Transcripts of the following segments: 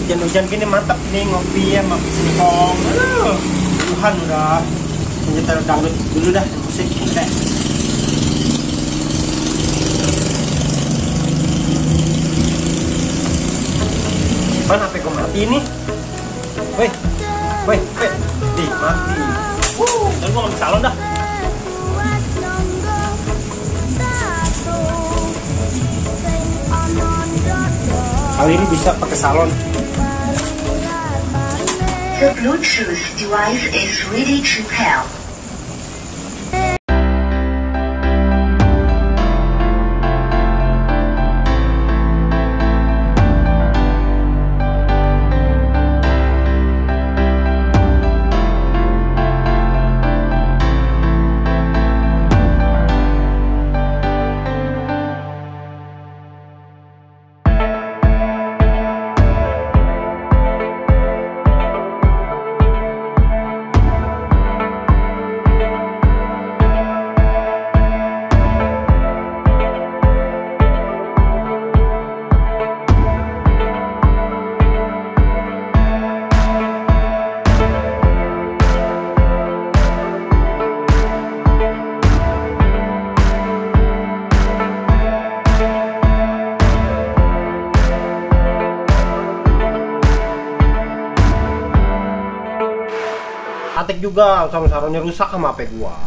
Hujan-hujan gini mantap nih ngopi sama singkong. Tuhan udah menyetel dangdut dulu dah musik deh. Mana HP gue mati nih? Woi, di mati. Terus gue ngambil salon dah. Kali ini bisa pakai salon. The Bluetooth device is ready to pair. Atik juga, sarung-sarungnya rusak sama HP gua.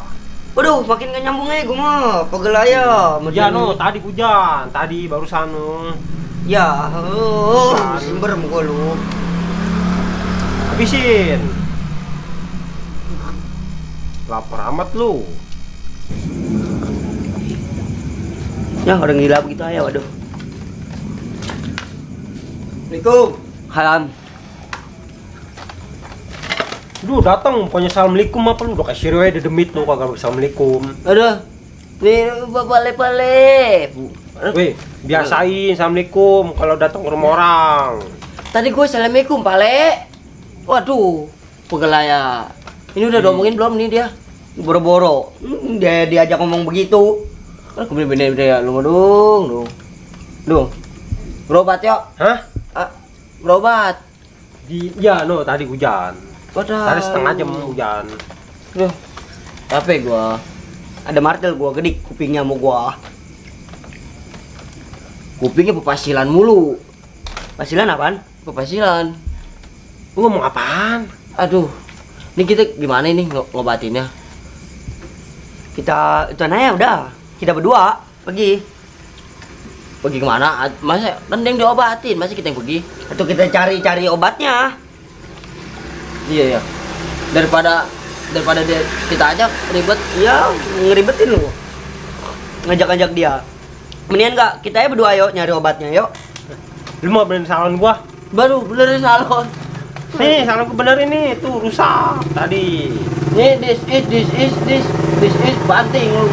Waduh, makin gak nyambung gua mah. Pegel aja. Hujan tadi hujan, tadi barusan Ya, berem gua lu. Habisin. Lapar amat lu. Ya, orang gila begitu aja, waduh. Assalamualaikum. Halam. Lu datang pokoknya assalamualaikum apa lu udah kasih rewe demit lu kagak assalamualaikum. Aduh. Nih bale-bale. Weh, biasain assalamualaikum kalau datang ke rumah orang. Tadi gue assalamualaikum, Pale. Waduh, pegel ya. Ini udah diomongin belum nih dia? Boro-boro. Dia diajak ngomong begitu. Kan bener-bener ya lu dong. Berobat yuk. Hah? Berobat. Ya tadi hujan. Padahal Tadi setengah jam hujan. Duh, capek gua. Ada martel gua gedik kupingnya mau gua. Kupingnya pepasilan mulu. Pasilan apaan? Pepasilan. Lu ngomong apaan? Aduh, ini kita gimana ini ngobatinnya? Kita ya udah. Kita berdua pergi. Pergi kemana? Masa kan yang diobatin, masa kita yang pergi? Atau kita cari obatnya? Iya. Daripada kita ajak ribet, ya ngeribetin lu. Ngajak dia. Mendingan enggak, kita ya berdua yuk nyari obatnya yuk. Lu mau benerin salon gua? Baru benerin salon. Nih, salon gua bener ini tuh rusak tadi. Nih this is banting lu.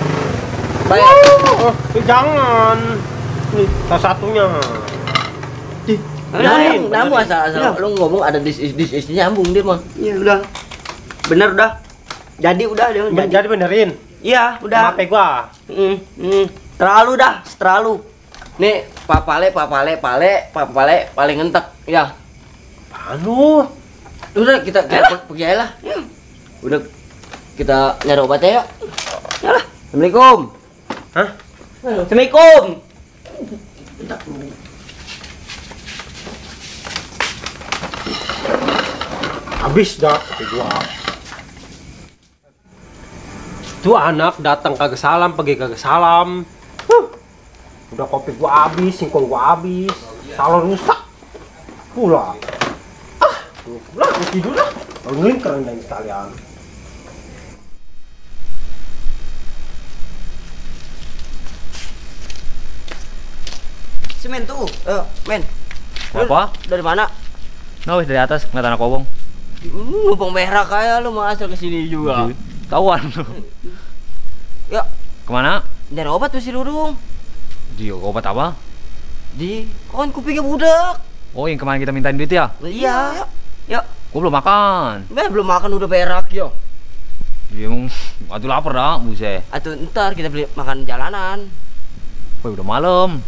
Oh, jangan. Nih, salah satunya. Namun asal lu ngomong ada this is nyambung dia mah. Iya udah. Bener udah. Jadi udah dia. Jadi benerin. Iya, udah. HP gua. Terlalu dah, terlalu. Nih, papale paling ngentek ya. Anu. Udah kita pergi aja lah. Udah kita nyari obatnya ya. Yalah. Assalamualaikum. Hah? Assalamualaikum. Habis dah HP gua. Tuh anak datang kagak salam, pergi kagak salam. Udah kopi gua habis, singkong gua habis, salon rusak. Pula. Pulang tidur lah. Bangunin keren dan sekalian. Semen tuh. Men. Apa? Dari mana? Nah, dari atas ngeliat anak kobong. Numpang merah kayak lu mau asal kesini juga. Tawan lu. Ya, Kemana? nyari obat tuh si Dudung. Di obat apa? Di kon kupingnya budak. Oh, yang kemarin kita mintain duit ya? Iya. Ya, Gua belum makan. belum makan udah berak yo. Iya emang, aduh lapar dah, buset. Atau ntar kita beli makan jalanan. Woi, udah malam.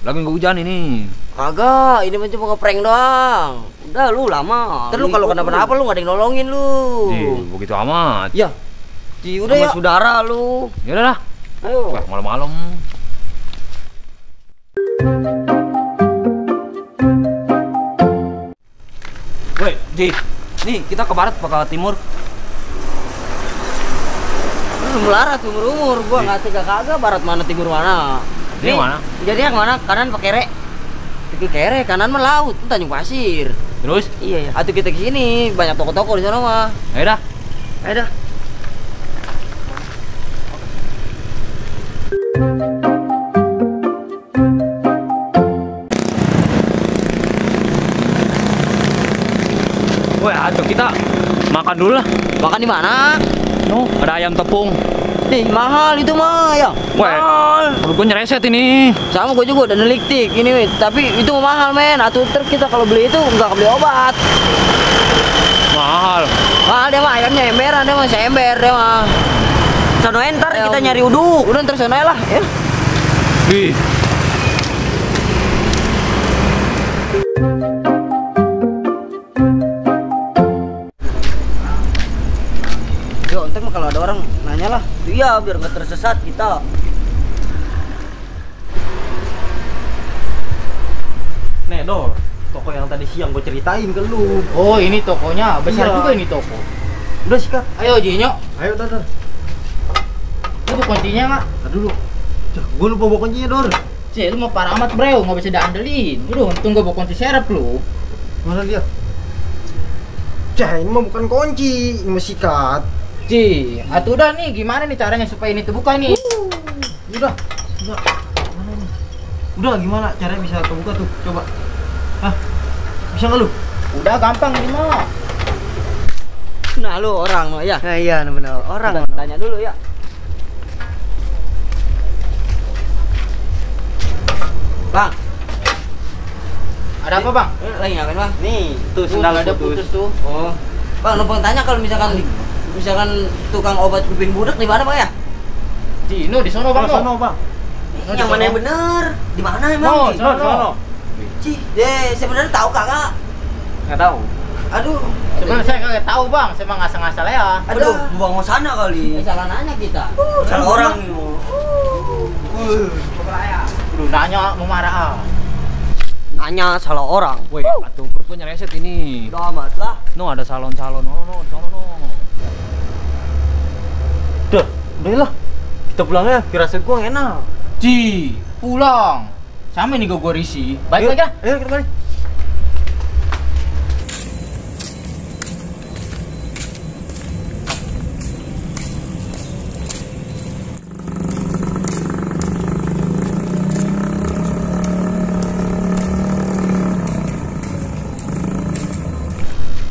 Lagi nggak hujan ini. Kagak, ini mah cuma ngeprank doang. Udah lu lama. Terus lu kalau kenapa-napa lu nggak ada yang nolongin lu. Ji, begitu amat. Ya. Ji, udah ya. Saudara lu. Ya udah lah. Ayo. Wah, malam-malam. Woi, Ji. Nih, kita ke barat apa ke timur? Lu melarat umur-umur, gua nggak tega kagak barat mana timur mana. Ini mana? Jadinya kemana? Kanan pakai kere. Ke kere, kanan mah laut, itu Tanjung Pasir. Terus? Iya ya. Atuh kita ke sini, banyak toko-toko di sana mah. Ayo dah. Ayo dah. Woi, atuh kita makan dulu lah. Makan di mana? No, ada ayam tepung. Mahal itu mah ya. Woi, Mahal. perut gue nyereset ini. Sama gue juga udah neliktik ini, weh. Tapi itu mahal men. Atuh kita kalau beli itu nggak beli obat. Mahal. Mahal dia mah ayamnya emberan, dia mah seember dia mah. Sono ntar kita nyari uduk. Udah ntar sono lah ya. Wih. Yo, ntar mah kalau ada orang nanya lah. Iya, biar nggak tersesat kita. Nih, Dor. Toko yang tadi siang gue ceritain ke lu. Oh, ini tokonya. Besar Iya. juga ini toko. Udah sikat. Ayo, Jinyo. Ayo, Dor. Lu kuncinya nggak? Tar dulu. Gue lupa bawa kuncinya, Dor. Cih, lu mau parah amat, bro. Nggak bisa diandelin. Udah, untung gue bawa kunci serep lu. Mana dia? Cah, ini mah bukan kunci, ini mah sikat. Cih, atuh udah nih. Gimana nih caranya supaya ini terbuka nih? Udah. Mana nih? Udah, gimana caranya bisa kebuka tuh? Coba. Hah? Bisa nggak lu? Udah gampang ini mah. Nah, lu orang mah ya. Nah, iya, benar. Orang. Tanya dulu ya. Bang, Ada apa, Bang? lagi ngapain bang? Nih, tuh Tuh, sendal ada putus tuh. Oh, bang, numpang tanya kalau misalkan tukang obat kuping budak di mana bang ya? Cih, di sono, Bang. Sono, Bang. Oh, Yang di mana yang sono. bener? Di mana emang? Oh, Ci? sono. Cih, sebenarnya tahu kagak? Nggak tahu. Aduh, Sebenarnya saya kagak tahu, Bang. Saya mah ngasal-ngasal ya. aduh, buang sana kali. Salah nanya kita. Salah orang nih. Udah nanya mau marah. Nanya salah orang. Woi, atuh perut gue nyereset ini. Udah amat lah. No, ada salon-salon. No, no. Udah lah. Kita pulang ya, firasat gue enak. Cih, pulang. Sama nih gue risih. Baik aja. Ayo, kita balik.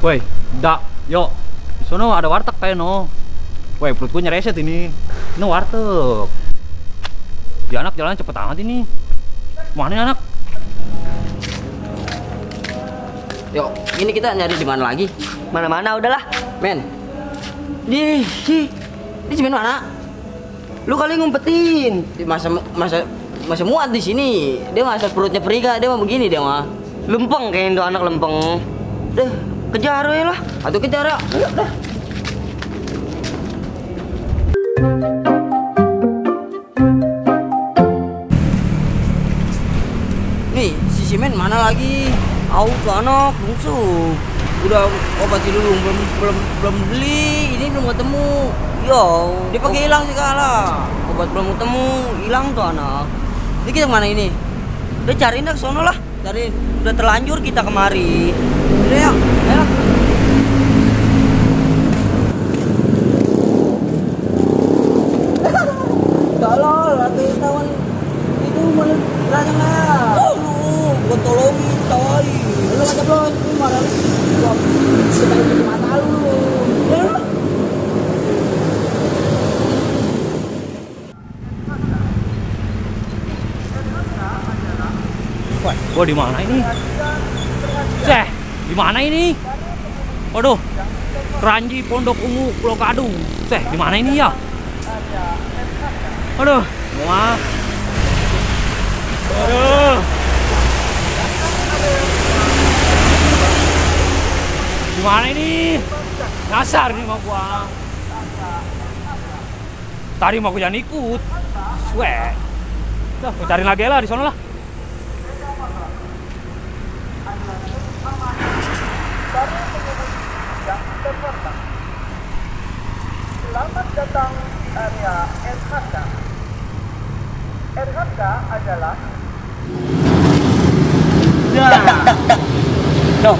Woi, yuk. Di sono ada warteg kayak no. Woi, perut gue nyereset ini. Ini warteg. Ya anak jalan cepet amat ini. Mana nih anak? Yuk, ini kita nyari di mana lagi? Mana-mana udahlah. Men. Di semen mana? Lu kali ngumpetin. Masa muat di sini. Dia masa perutnya perih, dia mah begini dia mah. Lempeng kayaknya itu anak lempeng. Deh, kejar we lah. Atau kejar ya. Ayo dah. Nih, si Simen mana lagi? Au tuh anak, bungsu. Udah obat dulu belum beli, ini belum ketemu. Yo, dia pakai hilang segala. Obat belum ketemu, hilang tuh anak. Ini kita kemana ini? Udah cariin dah ke sono lah. Cariin. Udah terlanjur kita kemari. Udah ya, ayo. Tolol, atau tawan itu mana rajang ya? Bukan tolongin, tawari. Lu ngajak lo, itu marah lu. Kita itu di mata lu. Ya lu. Woi, gua di mana ini? Di mana ini? Waduh. Keranji Pondok Ungu Pulau Kadung. Di mana ini ya? Aduh, wah. Aduh. Gimana ini? Nyasar nih mau gua. Tadi mau gua jangan ikut. Weh. Dah, gua cari lagi lah di sana lah. Selamat datang area RHK. RHK adalah No,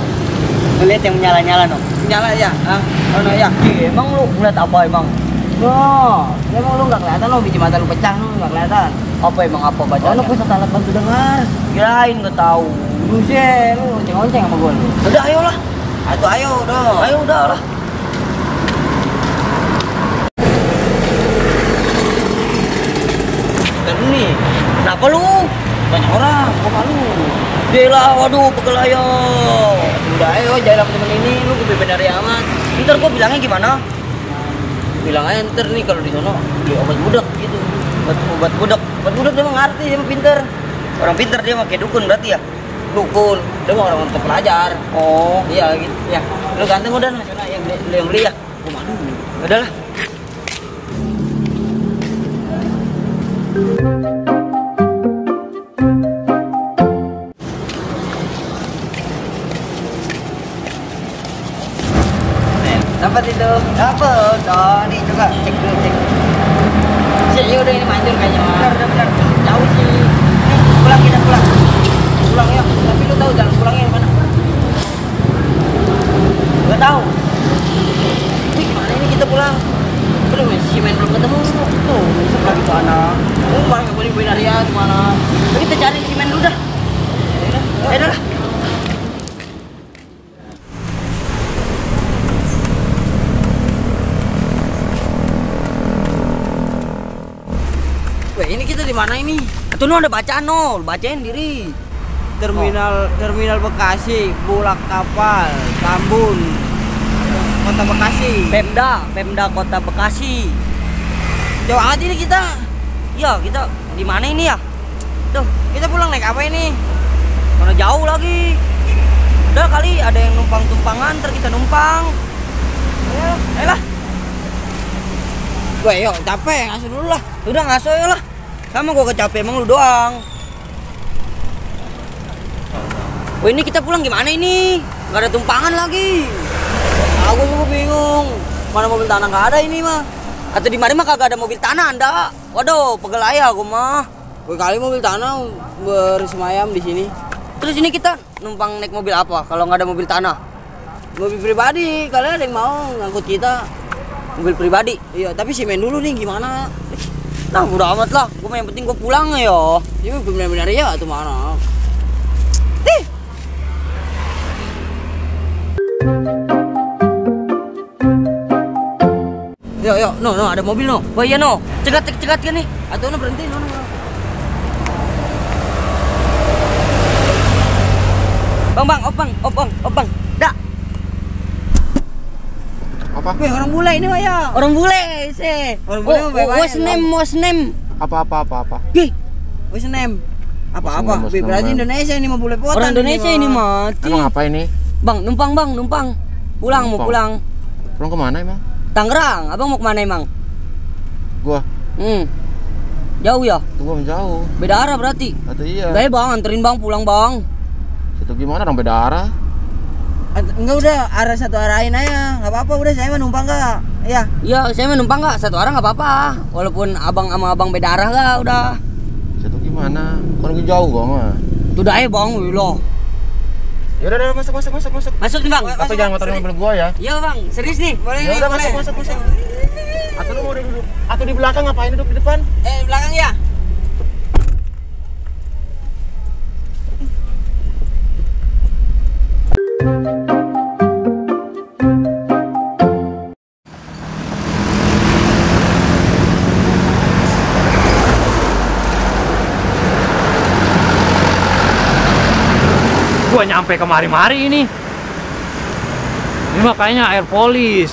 ngeliat yang menyala-nyala no. Nyala ya? Ah, oh no ya. Emang lu ngeliat apa emang? No, emang lu nggak kelihatan lo biji mata lu pecah lu nggak kelihatan. Apa emang apa bacanya? Oh, lu pusat alat bantu dengar. Kirain nggak tahu. Lu sih, lu onceng-onceng sama gua lu. Udah ayo lah. Ayo udah. Ayo udah lah. Dan nih, kenapa lu? Banyak orang, kok malu? Gila, waduh, pegel ayo. Udah ayo, jalan sama temen ini, lu kebebasan dari amat. Ntar gua bilangnya gimana? Bilang aja ntar nih kalau di sono beli obat budak gitu. Obat budak dia mah ngerti, dia mah pinter. Orang pinter dia mah kayak dukun berarti ya. Dukun, dia mah orang terpelajar. Oh, iya gitu ya. Lu ganteng udah sana yang beli ya. Oh, malu. Udahlah. Dapat itu, dapat. Oh, nih coba cek dulu cek. Sih, udah ini manjur kayaknya. Benar. Jauh sih. Pulang kita pulang. Pulang ya. Tapi lu tahu jalan pulangnya yang mana? Gak tahu. Wih, gimana ini kita pulang? Belum ya, simen belum ketemu. Tuh, besok lagi ke anak. Mana gak boleh dari ya kemana? Kita cari simen dulu dah. Ayo lah. Weh, ini kita di mana ini? Atau lu ada bacaan no, bacain diri. Terminal Bekasi, Bulak Kapal, Tambun, Kota Bekasi. Pemda Kota Bekasi. Jauh amat ini kita. Ya, kita di mana ini ya? Tuh, kita pulang naik apa ini? Mana jauh lagi. Udah kali ada yang numpang-tumpangan, ntar kita numpang. Ayolah. Weh, yuk capek, ngasuh dulu lah. Udah ngasuh yuk lah. Sama gua kecapek emang lu doang. Wah, ini kita pulang gimana ini? Gak ada tumpangan lagi. Aku juga bingung. Mana mobil tanah gak ada ini mah. Atau di mana mah kagak ada mobil tanah anda. Waduh, pegel aja aku mah. Kali mobil tanah bersemayam di sini. Terus ini kita numpang naik mobil apa kalau nggak ada mobil tanah? Mobil pribadi. Kalian ada yang mau ngangkut kita? Mobil pribadi. Iya, tapi simen dulu nih gimana? Nah, udah amat lah. Gue yang penting gue pulang ya. Ini benar-benar ya tuh mana? Yo, no, ada mobil no. Wah iya no, cegat kan nih. Atau no berhenti no. Bang, opang. Dak. Apa? Weh, orang bule ini mah ya. Orang bule sih. Orang bule what's name? Apa? Wih, what's name? Apa? Berarti Indonesia ini mah bule potan. Orang Indonesia ini mati. Emang apa ini? Bang, numpang. Pulang, mau pulang. Pulang kemana emang? Tangerang. Abang mau kemana emang? Gua. Jauh ya? Gua menjauh. Beda arah berarti? Atau iya. Udah ya bang, anterin bang, pulang bang. Itu gimana dong beda arah? Enggak udah, arah satu arahin aja. Nggak apa-apa, udah saya menumpang gak? Iya. Iya, saya menumpang gak? Satu arah nggak apa-apa. Walaupun abang sama abang beda arah gak, udah. Itu gimana? Kan gue jauh gua mah. Itu udah ya bang, loh. Ya udah masuk. Masuk nih bang. Tapi jangan motorin mobil gua ya. Iya bang, serius nih. Boleh Ya udah masuk. Atau lu mau duduk? Atau di belakang ngapain duduk di depan? Di belakang ya. Gua nyampe kemari-mari ini. Ini mah kayaknya air polis.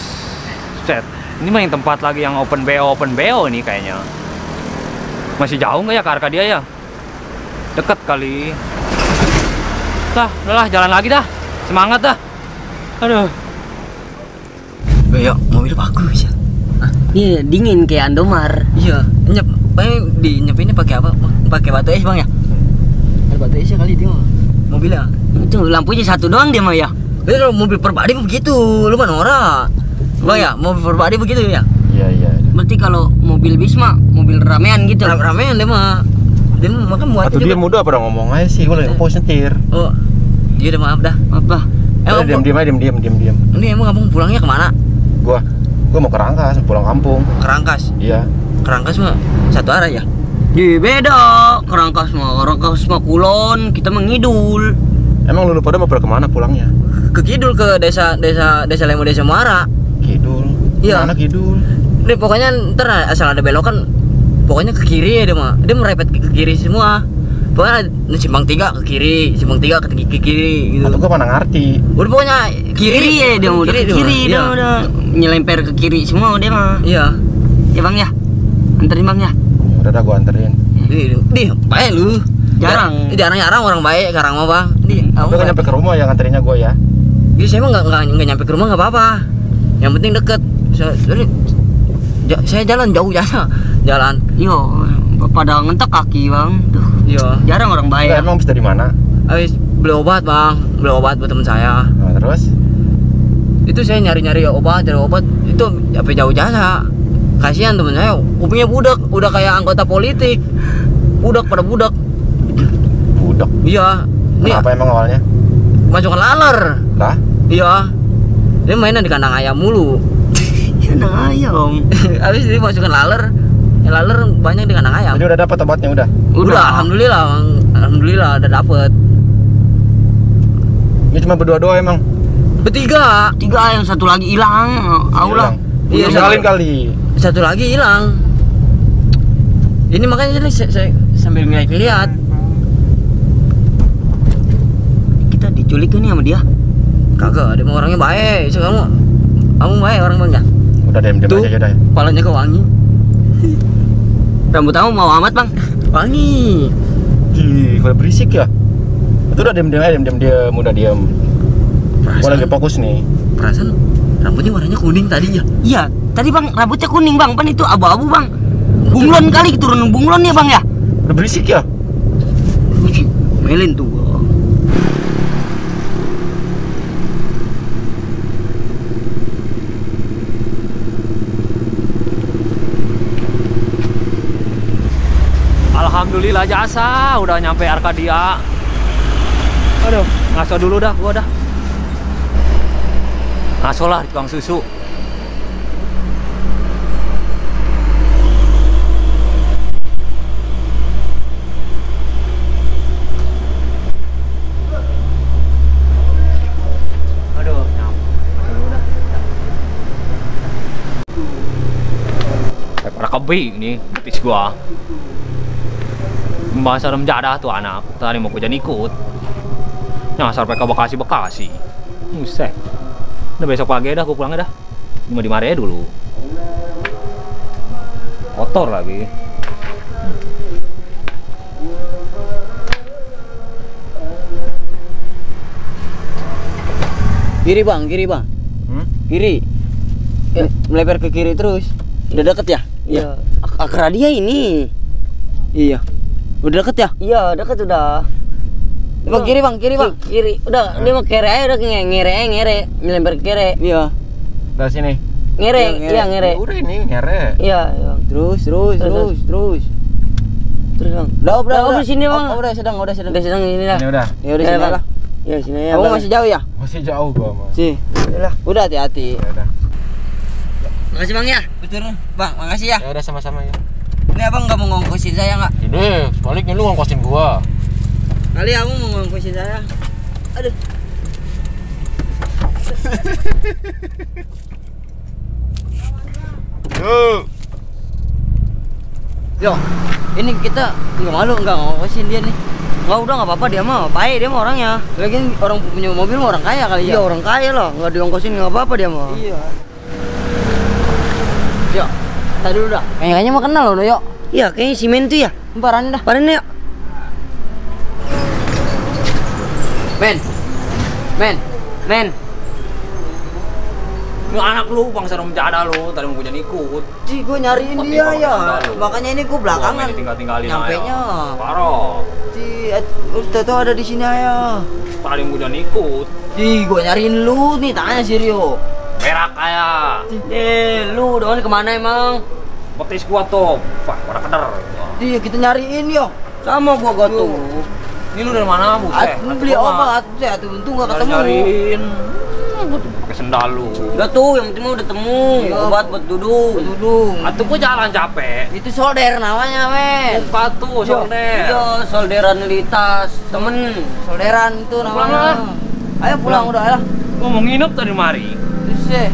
Set. Ini mah yang tempat lagi yang open BO ini kayaknya. Masih jauh nggak ya ke Arkadia ya? Deket kali. Udahlah jalan lagi dah. Semangat dah. Aduh. Yuk, mobil bagus ya. Iya, dingin kayak Andomar. Iya, nyepinnya pakai apa? Pakai batu es, Bang ya? Ada batu es ya kali dia mah. Mobilnya. Itu lampunya satu doang dia mah ya. Kalau mobil pribadi begitu, lu mana orang? Bang ya, mobil pribadi begitu ya? Iya. Berarti kalau mobil bis mah mobil ramean gitu. Ramean dia mah. Dia mah makan buat Atau dia muda pada ngomong aja sih, gue lagi ngepost nyetir. Oh. Iya udah maaf dah. Apa? Diam. Ini emang kampung pulangnya kemana? Gua mau ke Rangkas, pulang kampung. Kerangkas. Iya. Kerangkas mah satu arah ya? Iya beda. Kerangkas mah kulon, kita mengidul. Emang lu pada mau kemana pulangnya? Ke kidul, ke desa Lemo, desa Muara. Kidul. Iya. Mana kidul? Dia pokoknya ntar asal ada belokan, pokoknya ke kiri ya dia mah. Dia merepet ke kiri semua. Pokoknya simpang 3 ke kiri, simpang 3 ke kiri gitu. Atau gua mana ngerti. Udah pokoknya Kiri ya dia udah ke kiri, dia udah nyelemper ke kiri semua dia mah. Iya. Ya Bang ya. Anterin Bang ya. Udah dah gua anterin. Di baik lu. Jarang orang baik sekarang mah, Bang. Tapi kan nyampe ke rumah ya nganterinnya gua ya. Iya, saya mah nggak nyampe ke rumah nggak apa-apa. Yang penting deket. Saya jalan jauh jalan. Yo, pada ngentek kaki Bang. Tuh. Iya. Jarang orang baik. Emang habis dari mana? Habis beli obat, Bang. Beli obat buat teman saya. Nah, terus? Itu saya nyari obat itu apa jauh jasa. Kasihan teman saya, kupingnya budak, udah kayak anggota politik. Budak. Budak. Iya. Nih, Kenapa emang awalnya? masukkan laler. Lah? Iya. Dia mainan di kandang ayam mulu. Kandang ayam. Habis dia masukkan laler. Ya, laler banyak di kandang ayam. Jadi udah dapat obatnya udah. Udah, alhamdulillah udah dapet. Ini cuma berdua emang. Bertiga. 3 yang satu lagi hilang. Aulah. Iya, Tinggalin kali. Satu lagi hilang. Ini makanya ini saya sambil ngeliat. Kita diculik kan nih sama dia. Kagak, dia mah orangnya baik. So, kamu baik orang Bang ya? Udah diam Tuh, aja dah. kepalanya kewangi. Rambut kamu mau amat Bang. Wangi. Kalau berisik ya. Itu udah diam udah diam. Gua lagi fokus nih. Perasaan rambutnya warnanya kuning tadi ya? Iya, tadi Bang rambutnya kuning Bang, pan itu abu-abu Bang. Bunglon kali turun bunglon ya Bang ya. Udah berisik ya? Melin tuh. Alhamdulillah jasa, udah nyampe Arkadia. Aduh, ngaso dulu dah, gua dah. Ngaso lah di tukang susu. Aduh, nyampe. Ngaso dulu dah. Para kebi nih, betis gua. Bahasa rem jadah tuh anak, tadi mau hujan ikut. Nyasar ke Bekasi. Buset. Udah besok pagi dah, aku pulangnya dah. Cuma dimarahin dulu. Kotor lagi. Kiri bang. Kiri. Melebar ke kiri terus. Udah deket ya? Iya. Akradia ini. Iya. Udah deket ya? Iya, deket udah. Bang kiri bang. Kiri. Udah, dia mau kere aja udah ngere. Nyelempar ke kere. Iya. Dari sini. Ngere. Udah ini ngere. Iya. Terus. Terus Bang. Udah di sini Bang. Udah sedang. Udah sedang ini lah. Ini udah. Ya udah sini lah. Ya sini ya. Kamu masih jauh ya? Masih jauh gua mah. Sih. Udah hati-hati. Ya udah. Makasih Bang ya. Betul bang, makasih ya. Ya udah sama-sama ya. Ini abang nggak mau ngongkosin saya nggak? Ini sebaliknya lu ngongkosin gua. Kali abang mau ngongkosin saya. Aduh. Yo, ini kita nggak malu nggak ngongkosin dia nih. Enggak udah enggak apa-apa dia mah. Baik dia mah orangnya. Lagian orang punya mobil mah orang kaya kali ya. Iya orang kaya loh, enggak diongkosin enggak apa-apa dia mah. Iya. Yo, tadi dulu dah. Kayaknya mah kenal loh, yo. Iya, kayaknya si Men tuh ya. Baran dah. Paling yuk. Men. Ini anak lu bangsa menjada lu, tadi mau gue jadi ikut. Ci, gue nyariin Tapi dia kalau ya. sendal lu. Makanya ini gue belakangan. Tinggal-tinggalin Nyampenya. Parah. Ci, udah tuh ada di sini aja. Tadi mau jadi ikut. Ci, gue nyariin lu nih, tanya si Rio. Berak kayak. Lu udah kemana emang? Betis gua tuh. Wah, pada keder. Iya, kita nyariin yo. Sama gua tuh. Ini lu dari mana, Buset? Beli obat, Buset. Untung gak ketemu. Nyariin. Pakai sendal lu. Udah tuh, yang penting udah temu. Obat buat dudung. Atuh gua jalan capek. Itu solder namanya, men. Buka tuh, solder. Iya, solderan di tas. Temen, solderan itu namanya. Ayo pulang udah, ayo. Gua mau nginep tadi mari. Bisa.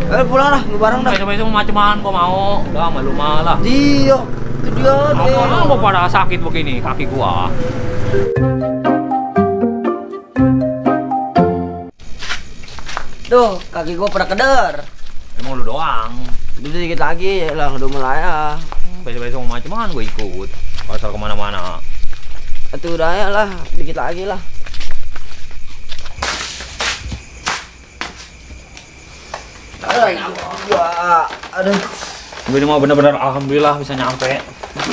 Ayo pulang lah, lu bareng dah. Besok-besok macam-macam gua mau. Udah malu malah. Iya, itu dia deh. Apa pada sakit begini kaki gua? Duh, kaki gua pada keder. Emang lu doang. Itu dikit lagi, ya lah, udah mulai ya. Besok-besok macam-macam gua ikut. Asal kemana-mana. Itu udah ya lah, dikit lagi lah. Aduh. Gue ini mau bener-bener alhamdulillah bisa nyampe.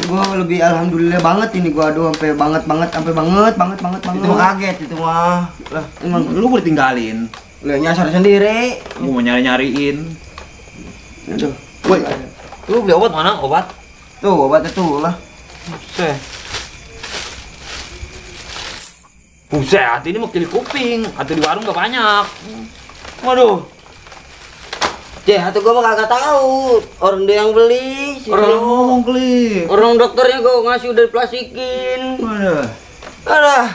Gua lebih alhamdulillah banget ini gua sampai banget. Itu mah kaget itu mah. Lah, emang Lu gue ditinggalin. lu nyasar sendiri. Gue mau nyari-nyariin. Aduh. Woi, Lu beli obat mana? Obat? tuh obatnya tuh lah. Buset, ini mau kili kuping. Atau di warung gak banyak. Waduh. Atau gua mah kagak tahu. Orang dia yang beli. Si Orang Rio. ngomong keli. Orang dokternya gua ngasih udah diplastikin. Mana? Adah.